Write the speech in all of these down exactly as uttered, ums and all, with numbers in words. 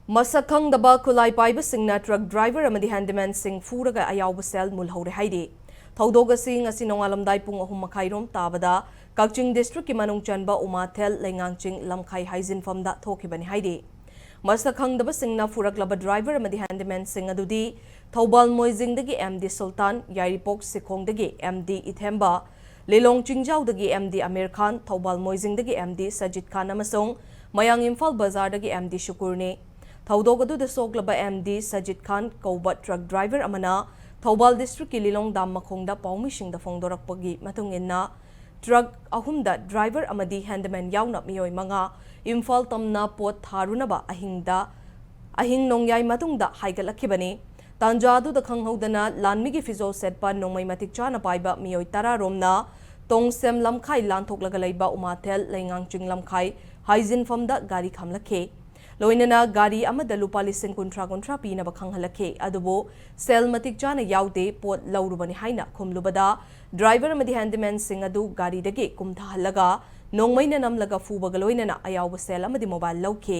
ꯃꯁꯛ ꯈꯪꯗꯕ ꯈꯨꯠꯂꯥꯏ ꯄꯥꯏꯕꯁꯤꯡꯅ ꯇ꯭ꯔꯛ ꯗ꯭ꯔꯥꯏꯚꯔ ꯑꯃꯗꯤ ꯍꯦꯟꯗꯤꯃꯦꯟꯁꯤꯡ ꯐꯨꯔꯒ ꯑꯌꯥꯎꯕ ꯁꯦꯜ ꯃꯨꯜꯍꯧꯔꯦ ꯍꯥꯏꯔꯤ꯫ ꯊꯧꯗꯣꯛ ꯑꯁꯤ ꯉꯁꯤ ꯅꯣꯡꯉꯥꯜꯂꯝꯗꯥꯏ ꯄꯨꯡ ꯑꯍꯨꯝ ꯃꯈꯥꯏꯔꯣꯝ ꯇꯥꯕꯗ ꯀꯛꯆꯤꯡ ꯗꯤꯁꯇ꯭ꯔꯤꯛꯀꯤ ꯃꯅꯨꯡ ꯆꯟꯕ ꯎꯃꯥꯊꯦꯜ ꯂꯩꯉꯥꯡꯆꯤꯡ ꯂꯝꯈꯥꯏ ꯍꯥꯏꯖꯤꯟꯐꯝꯗ ꯊꯣꯛꯈꯤꯕꯅꯤ ꯍꯥꯏꯔꯤ꯫ ꯃꯁꯛ ꯈꯪꯗꯕꯁꯤꯡꯅ ꯐꯨꯔꯛꯂꯕ ꯗ꯭ꯔꯥꯏꯚꯔ ꯑꯃꯗꯤ ꯍꯦꯟꯗꯤꯃꯦꯟꯁꯤꯡ ꯑꯗꯨꯗꯤ ꯊꯧꯕꯥꯜ ꯃꯣꯏꯖꯤꯡꯗꯒꯤ ꯑꯦꯝ ꯗꯤ ꯁꯨꯜꯇꯥꯟ, ꯌꯥꯏꯔꯤꯄꯣꯛ ꯁꯤꯈꯣꯡꯗꯒꯤ ꯑꯦꯝ ꯗꯤ ꯏꯊꯦꯝꯕ, ꯂꯤꯂꯣꯡ ꯆꯤꯡꯖꯥꯎꯗꯒꯤ ꯑꯦꯝ ꯗꯤ ꯑꯃꯤꯔ ꯈꯥꯟ, ꯊꯧꯕꯥꯜ ꯃꯣꯏꯖꯤꯡꯗꯒꯤ ꯑꯦꯝ ꯗꯤ ꯁꯖꯤꯠ ꯈꯥꯟ ꯑꯃꯁꯨꯡ ꯃꯌꯥꯡ ꯏꯝꯐꯥꯜ ꯕꯖꯥꯔꯗꯒꯤ ꯑꯦꯝ ꯗꯤ ꯁꯨꯀꯨꯔꯅꯤ꯫ ꯊꯧꯗꯣꯛ ꯑꯗꯨꯗ ꯁꯣꯛꯂꯕ ꯑꯦꯝ ꯗꯤ ꯁꯖꯤꯠ ꯈꯥꯟ ꯀꯧꯕ ꯇ꯭ꯔꯛ ꯗ꯭ꯔꯥꯏꯚꯔ ꯑꯃꯅ ꯊꯧꯕꯥꯜ ꯗꯤꯁꯇ꯭ꯔꯤꯛꯀꯤ ꯂꯤꯂꯣꯡ ꯗꯥꯝ ꯃꯈꯣꯡꯗ ꯄꯥꯎꯃꯤꯁꯤꯡꯗ ꯐꯣꯡꯗꯣꯔꯛꯄꯒꯤ ꯃꯇꯨꯡ ꯏꯟꯅ, ꯇ꯭ꯔꯛ ꯑꯍꯨꯝꯗ ꯗ꯭ꯔꯥꯏꯚꯔ ꯑꯃꯗꯤ ꯍꯦꯟꯗꯃꯦꯟ ꯌꯥꯎꯅ ꯃꯤꯑꯣꯏ ꯃꯉꯥ ꯏꯝꯐꯥꯜ ꯇꯝꯅ ꯄꯣꯠ ꯊꯥꯔꯨꯅꯕ ꯑꯍꯤꯡꯗ, ꯑꯍꯤꯡ ꯅꯣꯡꯌꯥꯏ ꯃꯇꯨꯡꯗ ꯍꯥꯏꯒꯠꯂꯛꯈꯤꯕꯅꯤ꯫ ꯇꯥꯟꯖꯥ ꯑꯗꯨꯗ ꯈꯪꯍꯧꯗꯅ ꯂꯥꯟꯃꯤꯒꯤ ꯐꯤꯖꯣꯜ ꯁꯦꯠꯄ ꯅꯣꯡꯃꯩ ꯃꯇꯤꯛ ꯆꯥꯅ ꯄꯥꯏꯕ ꯃꯤꯑꯣꯏ ꯇꯔꯥ ꯔꯣꯝꯅ ꯇꯣꯡꯁꯦꯝ ꯂꯝꯈꯥꯏ ꯂꯥꯟꯊꯣꯛꯂꯒ ꯂꯩꯕ ꯎꯃꯥꯊꯦꯜ ꯂꯩꯉꯥꯡꯆꯤꯡ ꯂꯝꯈꯥꯏ ꯍꯥꯏꯖꯤꯟꯐꯝꯗ ꯒꯥꯔꯤ ꯈꯥꯝꯂꯛꯈꯤ꯫ ꯂꯣꯏꯅꯅ ꯒꯥꯔꯤ ꯑꯃꯗ ꯂꯨꯄꯥ ꯂꯤꯁꯤꯡ ꯀꯨꯟꯊ꯭ꯔꯥ ꯀꯨꯟꯊ꯭ꯔꯥ ꯄꯤꯅꯕ ꯈꯪꯍꯜꯂꯛꯈꯤ꯫ ꯑꯗꯨꯕꯨ ꯁꯦꯜ ꯃꯇꯤꯛ ꯆꯥꯅ ꯌꯥꯎꯗꯦ, ꯄꯣꯠ ꯂꯧꯔꯨꯕꯅꯤ ꯍꯥꯏꯅ ꯈꯨꯝꯂꯨꯕꯗ, ꯗ꯭ꯔꯥꯏꯚꯔ ꯑꯃꯗꯤ ꯍꯦꯟꯗꯤꯃꯦꯟꯁꯤꯡ ꯑꯗꯨ ꯒꯥꯔꯤꯗꯒꯤ ꯀꯨꯝꯊꯍꯜꯂꯒ ꯅꯣꯡꯃꯩꯅ ꯅꯝꯂꯒ ꯐꯨꯕꯒ ꯂꯣꯏꯅꯅ ꯑꯌꯥꯎꯕ ꯁꯦꯜ ꯑꯃꯗꯤ ꯃꯣꯕꯥꯏꯜ ꯂꯧꯈꯤ꯫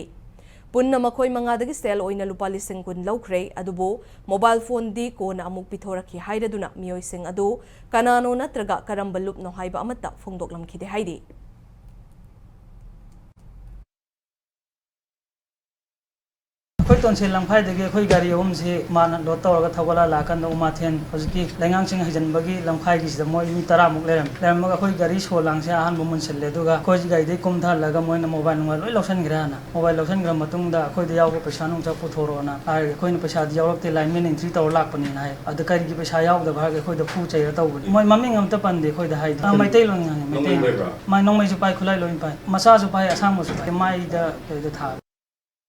ꯄꯨꯟꯅ ꯃꯈꯣꯏ ꯃꯉꯥꯗꯒꯤ ꯁꯦꯜ ꯑꯣꯏꯅ ꯂꯨꯄꯥ ꯂꯤꯁꯤꯡ ꯀꯨꯟ ꯂꯧꯈ꯭ꯔꯦ꯫ ꯑꯗꯨꯕꯨ ꯃꯣꯕꯥꯏꯜ ꯐꯣꯟꯗꯤ ꯀꯣꯟꯅ ꯑꯃꯨꯛ ꯄꯤꯊꯣꯔꯛꯈꯤ ꯍꯥꯏꯔꯗꯨꯅ ꯃꯤꯑꯣꯏꯁꯤꯡ ꯑꯗꯨ ꯀꯅꯥꯅꯣ ꯅꯠꯇ꯭ꯔꯒ ꯀꯔꯝꯕ ꯂꯨꯞꯅꯣ ꯍꯥꯏꯕ ꯑꯃꯠꯇ ꯐꯣꯡꯗꯣꯛꯂꯝꯈꯤꯗꯦ ꯍꯥꯏꯔꯤ꯫ ꯑꯩꯈꯣꯏ ꯇꯣꯟꯁꯦꯜ ꯂꯝꯈꯥꯏꯗꯒꯤ ꯑꯩꯈꯣꯏ ꯒꯥꯔꯤ ꯑꯍꯨꯝꯁꯤ ꯃꯥꯅ ꯂꯣꯗ ꯇꯧꯔꯒ ꯊꯧꯒꯠꯂ ꯂꯥꯛꯀꯥꯟꯗ ꯎꯃꯥꯊꯦꯟ ꯍꯧꯖꯤꯛꯀꯤ ꯂꯩꯉꯥꯡꯆꯤꯡ ꯍꯩꯖꯤꯟꯕꯒꯤ ꯂꯝꯈꯥꯏꯒꯤꯁꯤꯗ ꯃꯣꯏ ꯃꯤ ꯇꯔꯥꯃꯨꯛ ꯂꯩꯔꯝꯃꯤ꯫ ꯂꯩꯔꯝꯃꯒ ꯑꯩꯈꯣꯏ ꯒꯥꯔꯤ ꯁꯣ ꯂꯥꯡꯁꯦ ꯑꯍꯥꯟꯕ ꯃꯨꯟꯁꯤꯜꯂꯦ, ꯑꯗꯨꯒ ꯑꯩꯈꯣꯏ ꯒꯥꯔꯤꯗꯩ ꯀꯨꯝꯊꯍꯜꯂꯒ ꯃꯣꯏꯅ ꯃꯣꯕꯥꯏꯜ ꯅꯨꯡꯕꯥꯏꯜ ꯂꯣꯏ ꯂꯧꯁꯤꯟꯈ꯭ꯔꯦ꯫ ꯍꯥꯟꯅ ꯃꯣꯕꯥꯏꯜ ꯂꯧꯁꯤꯟꯈ꯭ꯔ ꯃꯇꯨꯡꯗ ꯑꯩꯈꯣꯏꯗ ꯌꯥꯎꯕ ꯄꯩꯁꯥ ꯅꯨꯡꯁꯥ ꯄꯨꯊꯣꯔꯛꯑꯣꯅ ꯍꯥꯏꯔꯒ ꯑꯩꯈꯣꯏꯅ ꯄꯩꯁꯥꯗꯤ ꯌꯥꯎꯔꯛꯇꯦ, ꯂꯥꯏꯟꯃꯦꯟ ꯑꯦꯟꯇ꯭ꯔꯤ ꯇꯧꯔ ꯂꯥꯛꯄꯅꯦꯅ ꯍꯥꯏ꯫ ꯑꯗ ꯀꯔꯤꯒꯤ ꯄꯩꯁꯥ ꯌꯥꯎꯗꯕ ꯍꯥꯏꯔꯒ ꯑꯩꯈꯣꯏꯗ ꯐꯨ ꯆꯩꯔ ꯇꯧꯕꯅꯤ꯫ ꯃꯣꯏ ꯃꯃꯤꯡ ꯑꯝꯇ ꯄꯟꯗꯦ ꯑꯩꯈꯣꯏꯗ ꯍꯥꯏꯗꯣ꯫ ꯑ, ꯃꯩꯇꯩꯂꯣꯟ ꯉꯥꯡꯉꯦ, ꯅꯣꯡꯃꯩ ꯃꯩꯇꯩꯂꯣꯟ꯫ ꯄꯥꯏꯕ꯭ꯔꯥ? ꯃꯥꯏ ꯅꯣꯡꯃꯩꯁꯨ ꯄꯥꯏ, ꯈꯨꯠꯂꯥꯏ ꯂꯣꯏ ꯄꯥꯏ꯫ ꯃꯆꯥꯁꯨ ꯄꯥꯏ, ꯑꯁꯥꯡꯕꯁꯨ ꯄꯥꯏ꯫ ꯃꯥꯏꯗ ꯀꯩꯗ ꯊꯥꯕ꯫